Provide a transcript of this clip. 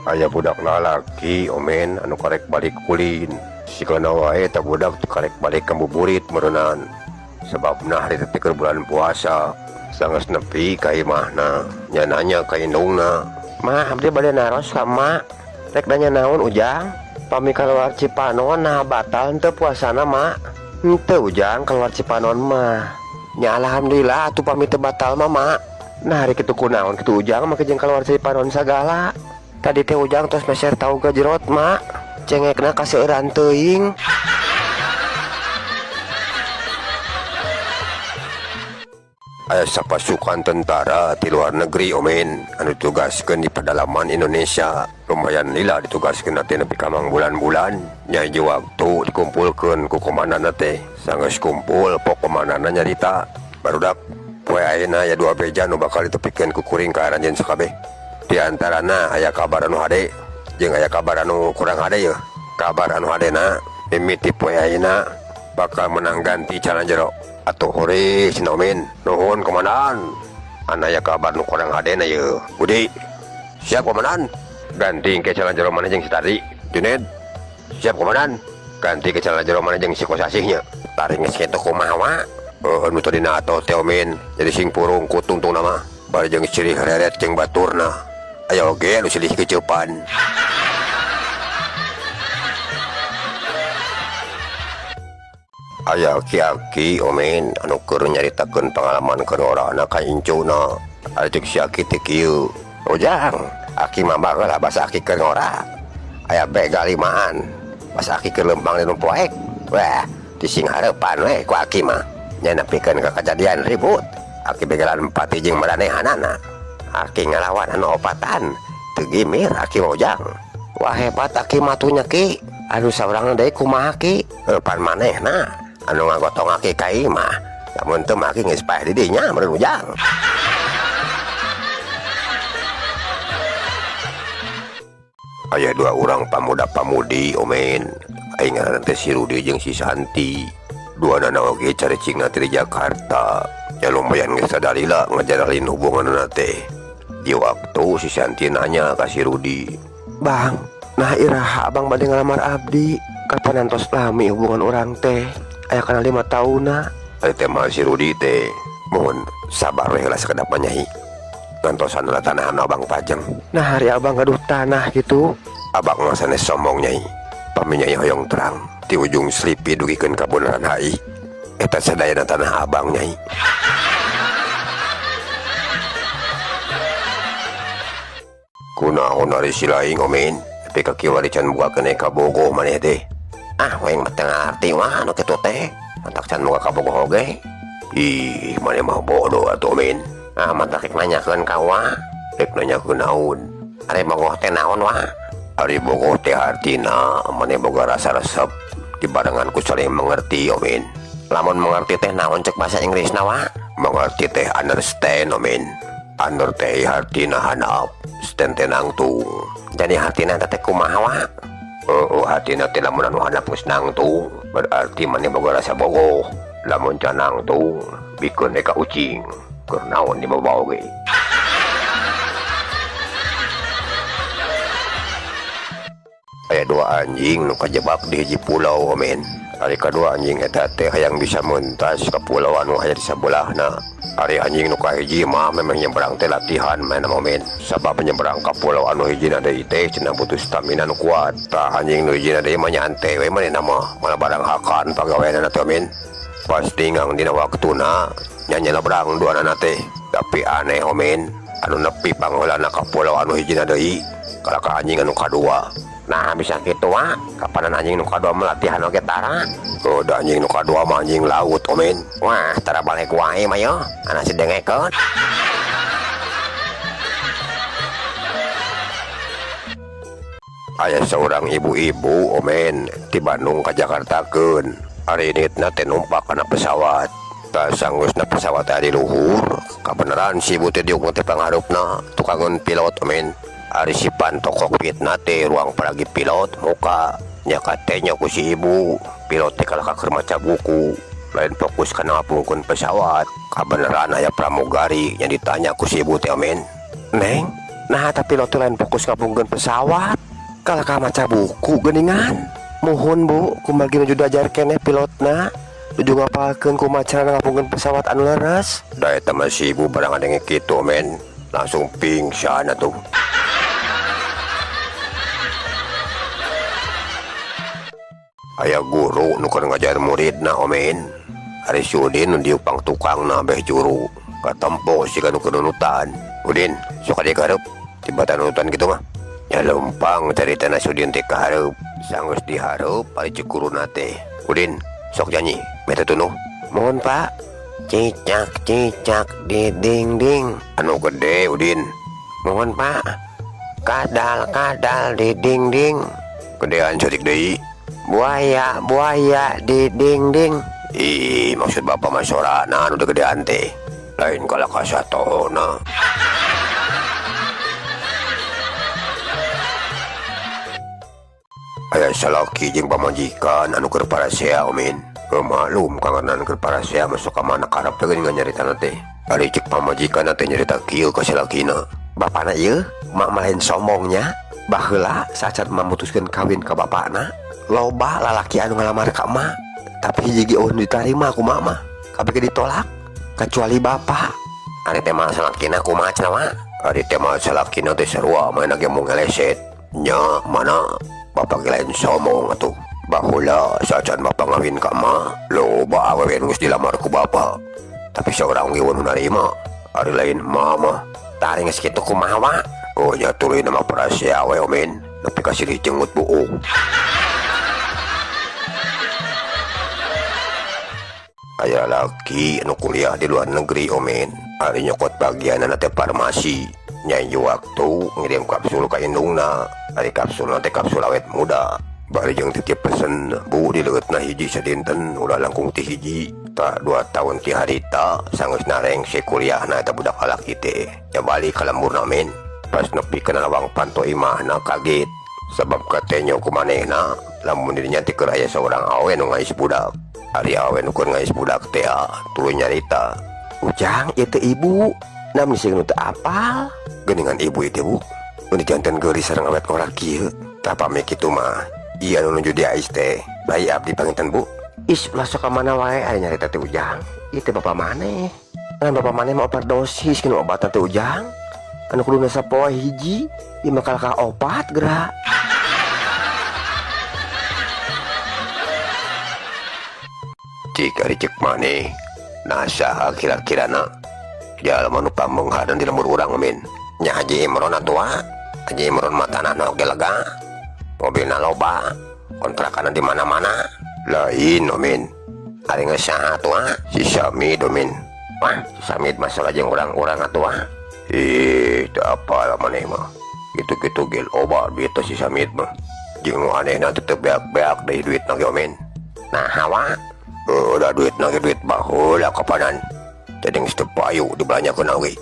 Aya budak lalaki omen anu karek balik kulin. Sikana wae eta budak teu karek balik ngabuburit meureunan. Sababna hari teh keur bulan puasa. Sanggeus nepi ka imahna, nya nanya ka indungna, "Mah, abdi bade naros ka emak. Rek nanya naon Ujang? Pami kaluar Cipanon nah batal henteu puasana, Mak?" "Henteu Ujang, kaluar Cipanon mah." "Nya alhamdulillah atuh pami teu batal mah, Mak." "Nah hari kitu kunaon kitu Ujang make jeung kaluar Cipanon sagala?" "Tadi teh Ujang tos meser tahu gejrot, Mak. Cengekna kaseueuran teuing." Aya sapasukan tentara di luar negeri omen anu ditugaskeun di pedalaman Indonesia. Lumayan lila ditugaskeun teh nepi ka mangbulan-bulan. Nya hiji waktu dikumpulkeun ku komandanna teh. Sanggeus kumpul pok komandanna nyarita, "Barudak, poe ayeuna aya dua beja nu bakal ditepikeun ku kuring ka aranjeun sakabeh. Di antarana aya kabar anu hade jeung aya kabar anu kurang hade yeuh. Kabar anu hadena mimiti poe ayeuna bakal menang ganti calon jero." "Atuh hore cenah omen, nuhun komandan. Ana aya kabar nu kurang hadena yeuh. Budi, siap komandan. Ganti ke calon jero maneh jeung si Tari. Juned, siap komandan. Ganti ke calon jero maneh jeung si Kosasihnya." "Taring geus kitu kumaha wa?" "Heuh nu tadina atoh teh omen, jadi sing purung ku tungtungna mah. Bari jeung silih reret jeung baturna. Aya oge anu silih keceupan." Aya aki-aki omen anu keur nyaritakeun pangalaman keur ngorana ka incuna. Ari ceuk si aki teh kieu, "Ujang, aki mah baheula basa aki keur ngora. Aya begal limaan, pas aki keur lempang di nu poek. Wah, dising hareupan we ku aki mah. Nya nepikeun ka kajadian ribut. Aki begalan empat jeung maranehanana. Aki ngalawan anu opatan, teu gimir aki mah Ujang." "Wah hebat aki mah tuh nya ki. Anu saurangna deui kumaha ki?" "Pan manehna anu ngagotong aki ka imah. Lamun teu mah aki geus paeh di dinya meureun Ujang." Aya dua urang pamuda-pamudi omen. Aing ngaranna teh si Rudi jeung si Santi. Duanana oge caricingna teh di Jakarta. Ya lumayan geus sadalila ngajalin hubunganna teh. Di waktu si Santi nanya ka si Rudi, "Bang, nah iraha abang bade ngalamar abdi? Kapan antos lami hubungan urang teh? Aya kana 5 taunna." Ari teh mah si Rudi teh, "Mohon sabar we heula sakedap mah nyai. Ngantosan heula tanah anu abang pajeng." "Nah hari abang gaduh tanah gitu?" "Abang mah sanes sombong nyai. Pami nyai hoyong terang ti ujung Slipi dugikeun ka Bundaran HI. Eta sadayana tanah abang nyai." Kunaon ari si laing omen? Tapi ka kiwari can boga keneh kabogoh maneh teh. "Ah, waeng mah teu ngarti wah anu kitu teh. Matak can boga kabogoh oge." "Ih, maneh mah bodoh atuh omen." "Ah, matak rek nanyakeun ka wa." "Rek nanyakeun naon?" "Ari bogoh teh naon wa?" "Ari bogoh teh hartina maneh boga rasa resep dibarengan ku saling mengerti omen." "Lamun mengerti teh naon cek bahasa Inggrisna wa?" "Mengerti teh understand omen. Under teh hartina handap, stand teh nangtung." "Jadi hartina teh kumaha wa?" "Heueuh, hartina teh lamun anu handap geus nangtung, berarti maneh boga rasa bogoh. Lamun can nangtung, bikeun we ka ucing. Keur naon dibawa oge." Aya dua anjing nu kajebak di hiji pulau omen. Ari kadua anjing eta teh hayang bisa mentas ka pulau anu aya di sabelahna. Ari anjing nu kahiji mah memang nyebrang teh latihan maena omen. Sabab nyebrang ka pulau anu hijina deui teh cenah butuh stamina nu kuat. Tah anjing nu hijina deui mah nyantai we manehna mah, malah barang hakan pagaweanana teh omen. Pas tingang dina waktuna nya nyebrang duanana teh. Tapi aneh omen, anu nepi pangheulana ka pulau anu hijina deui kalah ka anjing anu kadua. "Nah bisa kitu wa, kapanan anjing nu kadua mah latihan oge tara?" "Oh, da anjing nu kadua mah anjing laut omen." "Wah, tara balik wae mah yo, anak si dengekeun." Aya seorang ibu-ibu omen ti Bandung ka Jakartakeun. Ari nitna teh numpak kana pesawat. Tah sanggeusna pesawat teh di luhur, kabeneran si ibu teh diuk teh pangharupna tukangeun pilot omen. Ari si panto kokpitna teh ruang paragi pilot muka nya katenya ku si ibu pilot teh kalah keur maca buku lain fokus kana ngapungkeun pesawat. Kabeneran aya pramugari nya ditanya ku si ibu teh omen, "Neng, Nah tapi pilot lain fokus ngapungkeun pesawat. Kalah ka maca buku geuningan. Muhun bu, kumargi nuju diajar keneh pilotna. Nuju ngapalkeun kumaha carana ngapungkeun pesawat anu leres. Da eta mah si ibu barang ngadenge kitu men, langsung pingsan atuh. Aya guru nu keur ngajar muridna omen. Ari si Udin nu diuk pang tukangna beh juru. Katempo si nu keur nunutan. Udin, sok ka dieu ka hareup. Tibatan nunutan kitu mah. Nya leumpang caritana si Udin teh ka hareup. Sanggeus di hareup ari ceuk guruna teh. Udin, sok nyanyi, meh teu tunduh. Mohon Pak. Cicak cicak di dinding. Anu gede Udin. Mohon Pak. Kadal kadal di dinding. Gedean ceurik deui. Buaya buaya di dinding. Ih, maksud bapak mah sorana anu gedean teh. Lain kalah ka satona. Aya salaki jeung pamajikan anu keur parasea omin. Maklum kangenan keur parasea masuk ka mana karep teh geuning nyaritana teh. Ari ceuk pamajikan teh nyarita kieu ka salakina. Bapana ieu mak mah lain sombongnya. Baheula sacat mamutuskeun kawin ka bapana, loba lalaki anu ngalamar ka emak, tapi hiji ge eueuh nu ditarima ku emak mah. Kabeh ge ditolak kecuali bapak. Ari teh mah salakina kumaha cenah mah? Ari teh mah salakina teh sarua manehna ge mung ngeleset. Nya mana bapak ge lain sombong atuh. Baheula sacan bapak ngawin ka emak, loba awewe nu geus dilamar ku bapak. Tapi saurang ge eueuh nu narima. Ari lain emak mah. Tah ari geus kitu kumaha wa? Oh nya tuluy nama parasea we omin. Nepi ka silih jengut buuk. Aya laki nu kuliah di luar negeri omin. Ari nyokot bagianana teh farmasi. Nyai waktu ngirim kapsul ka indungna. Ari kapsulna teh kapsul awet muda. Bari jeung titip pesen bu di leueutna hiji sadinten ulah langkung ti hiji. Tah 2 tahun ti harita sanggeus narengse kuliahna eta budak lalaki teh. Nya balik ka lemburna min. Pas nepi kana lawang panto imahna kaget. Sabab katenyo ku manehna lamun dirinya teh keur aya saurang awe nu ngais budak. Ari awe nu keur ngais budak teh tuluy nyarita. Ujang ieu teh ibu, namni sing nu teu apal. Geuningan ibu ieu teh bu, mun dijanten geulis sareng awet ngora kieu. Tah pami kitu mah, ieu anu nuju diais teh. Bayi abdi panginten bu. Is ulah sok ka mana wae ari nyarita teh Ujang. Ieu teh bapa maneh. Ngan bapa maneh mah overdosis kinu obatna teh Ujang. Anu kuduna sapoe hiji, ieu mah kalah ka opat geura. Cik ari cek maneh, nah saha kira-kirana jalma nu pamenghadan di lembur urang min. Nya Haji Imron atuh. Haji Imron mah tanahna oge lega, mobilna loba, kontrakanna di mana-mana. Lain omin. Ari geus saha atuh? Si Samid omin. Wah, si Samid mah salah jeung urang-urang atuh. Ih, teu apal maneh mah. Kitu-kitu ge loba duit teh si Samid mah. Jeung nu anehna teh teu beak-beak deui duitna ge omin. Nah, hawa udah duit nage duit baheula kapanan. Jadi geus teu payu dibelanjakeun oge.